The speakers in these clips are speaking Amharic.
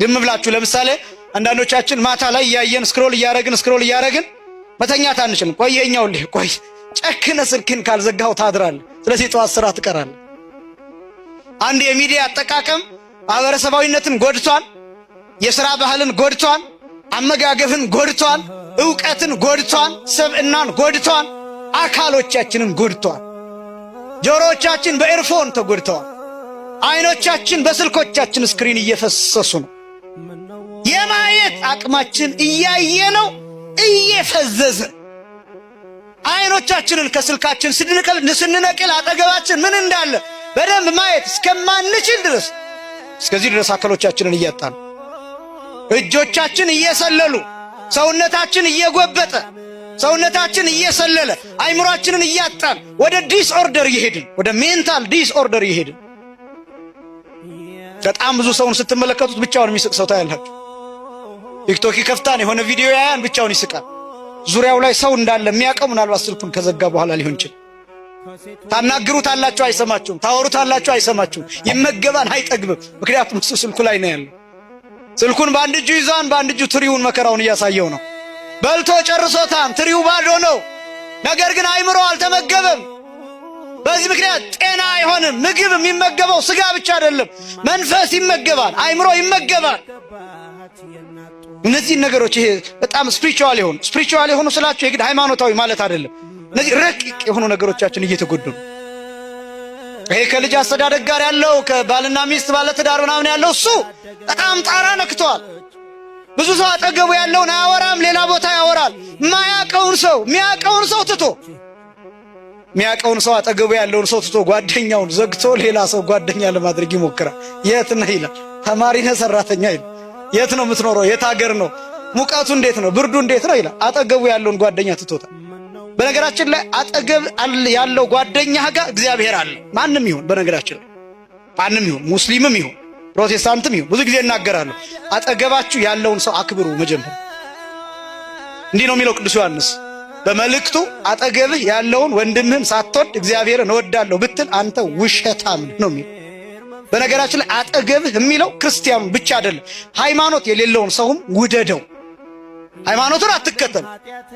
ዝም ብላችሁ ለምሳሌ አንዳንዶቻችን ማታ ላይ እያየን scroll እያረግን scroll እያረግን መተኛት አንችልም። ቆይ ይኸኛው ልህ ቆይ ጨክነ ስልክን ካልዘጋው ታድራለህ። ስለዚህ ጠዋት ስራ ትቀራለህ። አንድ የሚዲያ አጠቃቀም ማህበረሰባዊነትን ጎድቷል። የሥራ ባህልን ጎድቷል። አመጋገብን ጎድቷል። እውቀትን ጎድቷል። ስብዕናን ጎድቷል። አካሎቻችንን ጎድቷል። ጆሮዎቻችን በ earphone ተጎድተዋል። አይኖቻችን በስልኮቻችን screen እየፈሰሱ ነው። የማየት አቅማችን እያየ ነው እየፈዘዘ። አይኖቻችንን ከስልካችን ስንነቅል አጠገባችን ምን እንዳለ በደንብ ማየት እስከማንችል ድረስ፣ እስከዚህ ድረስ አካሎቻችንን እያጣን፣ እጆቻችን እየሰለሉ፣ ሰውነታችን እየጎበጠ፣ ሰውነታችን እየሰለለ፣ አይምሯችንን እያጣን ወደ disorder እየሄድን፣ ወደ mental disorder እየሄድን። በጣም ብዙ ሰውን ስትመለከቱት ብቻውን የሚስቅ ሰው ታያላችሁ። ቲክቶክ ይከፍታን፣ የሆነ ቪዲዮ ያያን፣ ብቻውን ይስቃል። ዙሪያው ላይ ሰው እንዳለ የሚያውቀው ምናልባት ስልኩን ከዘጋ በኋላ ሊሆን ይችላል። ታናግሩታላችሁ፣ አይሰማችሁም። ታወሩታላችሁ፣ አይሰማችሁም። ይመገባን፣ አይጠግብም። ምክንያቱም እሱ ስልኩ ላይ ነው ያለው። ስልኩን በአንድ እጁ ይዟን፣ በአንድ እጁ ትሪውን መከራውን እያሳየው ነው። በልቶ ጨርሶታን፣ ትሪው ባዶ ነው። ነገር ግን አይምሮ አልተመገበም። በዚህ ምክንያት ጤና አይሆንም። ምግብ የሚመገበው ስጋ ብቻ አይደለም፣ መንፈስ ይመገባል፣ አይምሮ ይመገባል። እነዚህን ነገሮች ይሄ በጣም spiritual የሆኑ ስላቸው የግድ ሃይማኖታዊ ማለት አይደለም። እነዚህ ረቂቅ የሆኑ ነገሮቻችን እየተጎዱ ነው። ይሄ ከልጅ አስተዳደግ ጋር ያለው፣ ከባልና ሚስት ባለትዳር ምናምን ያለው እሱ በጣም ጣራ ነክቷል። ብዙ ሰው አጠገቡ ያለውን አያወራም፣ ሌላ ቦታ ያወራል። ማያቀውን ሰው የሚያቀውን ሰው ትቶ፣ የሚያቀውን ሰው፣ አጠገቡ ያለውን ሰው ትቶ፣ ጓደኛውን ዘግቶ ሌላ ሰው ጓደኛ ለማድረግ ይሞክራል። የት ነህ ይላል። ተማሪ ነህ ሰራተኛ ይላል። የት ነው የምትኖረው? የት ሀገር ነው? ሙቀቱ እንዴት ነው? ብርዱ እንዴት ነው ይላል። አጠገቡ ያለውን ጓደኛ ትቶታል። በነገራችን ላይ አጠገብ ያለው ጓደኛ ጋር እግዚአብሔር አለ። ማንም ይሁን፣ በነገራችን ላይ ማንም ይሁን፣ ሙስሊምም ይሁን ፕሮቴስታንትም ይሁን፣ ብዙ ጊዜ እናገራለሁ። አጠገባችሁ ያለውን ሰው አክብሩ። መጀመሪያ እንዲህ ነው የሚለው ቅዱስ ዮሐንስ በመልእክቱ፣ አጠገብህ ያለውን ወንድምህን ሳትወድ እግዚአብሔርን እወዳለሁ ብትል አንተ ውሸታም ነው የሚለው። በነገራችን ላይ አጠገብህ የሚለው ክርስቲያኑ ብቻ አይደለም፣ ሃይማኖት የሌለውን ሰውም ውደደው። ሃይማኖቱን አትከተል፣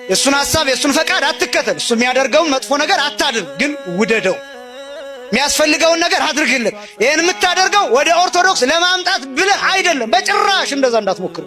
የእሱን ሐሳብ የእሱን ፈቃድ አትከተል፣ እሱ የሚያደርገውን መጥፎ ነገር አታድርግ፣ ግን ውደደው። የሚያስፈልገውን ነገር አድርግለት። ይህን የምታደርገው ወደ ኦርቶዶክስ ለማምጣት ብለህ አይደለም፣ በጭራሽ እንደዛ እንዳትሞክር።